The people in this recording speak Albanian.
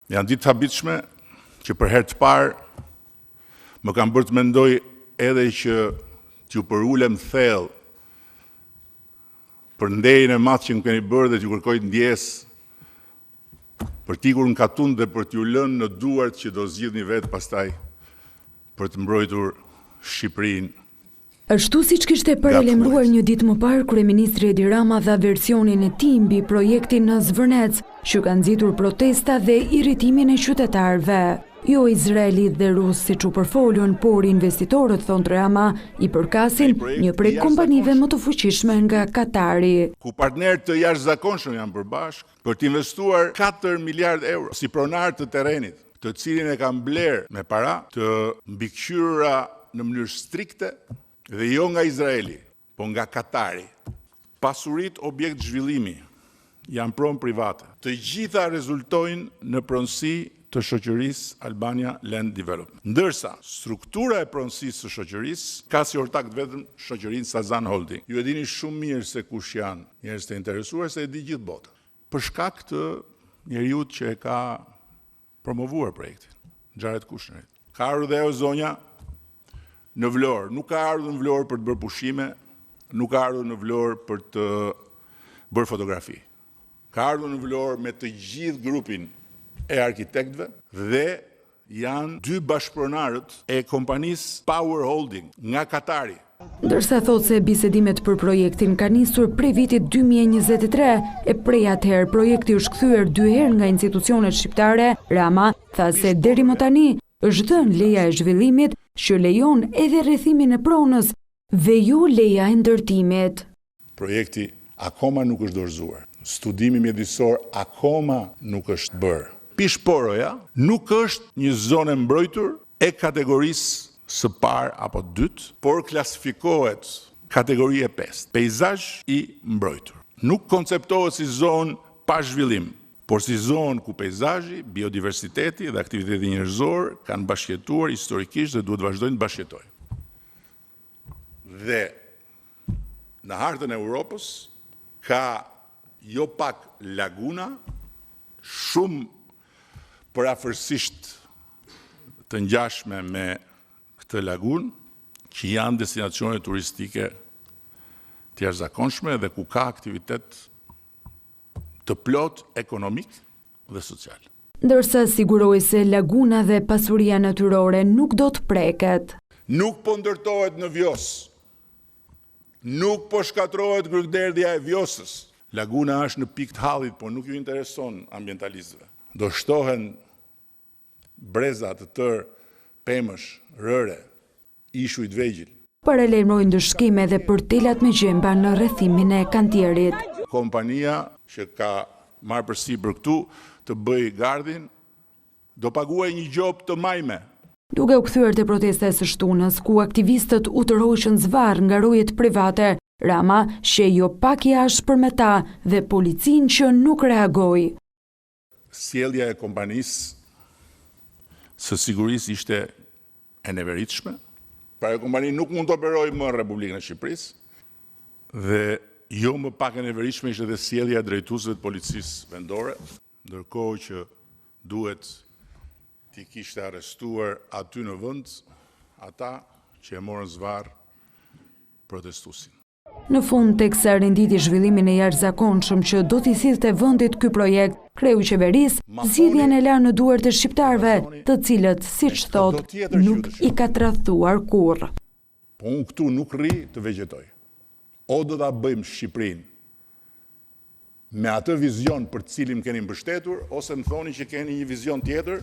Janë ditë të habitshme që për herë të parë më kanë bërë të mendoj edhe që t'ju përulem thellë për nderin e madh që më keni bërë dhe t'ju kërkoj ndjesë për të ikur në katund dhe për t'ju lënë në duart që do zgjidhni vetë pastaj për të mbrojtur Shqipërinë. Ashtu siç kishte paralajmëruar një ditë më parë, kryeministri Edi Rama dha versionin e tij mbi projektin në Zvërnec, që ka nxitur protesta dhe irritimin e qytetarëve. Jo izraelitë dhe rusë siç u përfolën, por investitorët, thotë Rama, i përkasin një prej kompanive më të fuqishme nga Katari. Ku partnerë të jashtëzakonshëm janë bërë bashkë për të investuar 4 miliardë euro si pronarë të terrenit, të cilin e kanë blerë me para të mbikëqyrura në mënyrë strikte dhe jo nga Izraeli, po nga Katari. Pasuritë objekt zhvillimi janë pronë private. Të gjitha rezultojnë në pronësi të shoqërisë Albania Land Development. Ndërsa, struktura e pronësisë së shoqërisë ka si ortak të vetëm shoqërinë Sazan Holding. Ju e dini shumë mirë se kush janë njerëzit e interesuar, se e di gjithë bota. Për shkak të njeriut që e ka promovuar projektin, Jared Kushnerit. Ka ardhur dhe ajo zonja në Vlorë. Nuk ka ardhur në Vlorë për të bërë pushime, nuk ka ardhur në Vlorë për të bërë fotografi. Ka ardhur në Vlorë me të gjithë grupin e arkitektëve dhe janë dy bashkëpronarët e kompanisë Power Holding nga Katari. Ndërsa thotë se bisedimet për projektin kanë nisur prej vitit 2023 e prej atëherë projekti është kthyer dy herë nga institucionet shqiptare, Rama tha se deri më tani është dhënë leja e zhvillimit që lejon edhe rrethimin e pronës dhe jo leja e ndërtimit. Projekti akoma nuk është dorëzuar. Studimi mjedisor akoma nuk është bërë. Pish Poroja nuk është një zonë e mbrojtur e kategorisë së parë apo të dytë, por klasifikohet kategori e pestë, peizazh i mbrojtur. Nuk konceptohet si zonë pa zhvillim, por si zonë ku peizazhi, biodiversiteti dhe aktiviteti njerëzor kanë bashkëjetuar historikisht dhe duhet të vazhdojnë të bashkëjetojnë. Dhe në hartën e Europës ka jo pak laguna, shumë përafërsisht të ngjashme me këtë lagunë, që janë destinacione turistike të jashtëzakonshme dhe ku ka aktivitet të plotë ekonomik dhe social. Ndërsa siguroi se laguna dhe pasuria natyrore nuk do të preket. Nuk po ndërtohet në Vjosë. Nuk po shkatërrohet grykëderdhja e Vjosës. Laguna është në pikë të hallit, por nuk ju intereson ambientalistëve. Do shtohen breza të tërë pemësh, rëre, ishuj të vegjël. Paralajmëroi ndëshkim edhe për telat me gjemba në rrethimin e kantierit. Kompania që ka marrë përsipër këtu të bëjë gardhin, do paguajë një gjobë të majme. Duke u kthyer te protesta e së shtunës, ku aktivistët u tërhoqën zvarrë nga rojet private, Rama qe jo pak i ashpër me ta dhe policinë që nuk reagoi. Sjellja e kompanisë së sigurisë ishte e neveritshme. Pra ajo kompani nuk mund të operojë më në Republikën e Shqipërisë dhe jo më pak e neveritshme ishte edhe sjellja e drejtuesve të policisë vendore, ndërkohë që duhet t'i kishte arrestuar aty në vend ata që e morën zvarrë protestuesin. Në fund, teksa renditi zhvillimin e jashtëzakonshëm që do t'i sillte vendit ky projekt, kreu i qeverisë zgjidhjen e la në duart e shqiptarëve, të cilët, siç thotë, nuk i ka tradhtuar kurrë. Po unë këtu nuk rri të vegjetoj. O do ta bëjmë Shqipërinë me atë vizion për të cilin më keni mbështetur, ose më thoni që keni një vizion tjetër.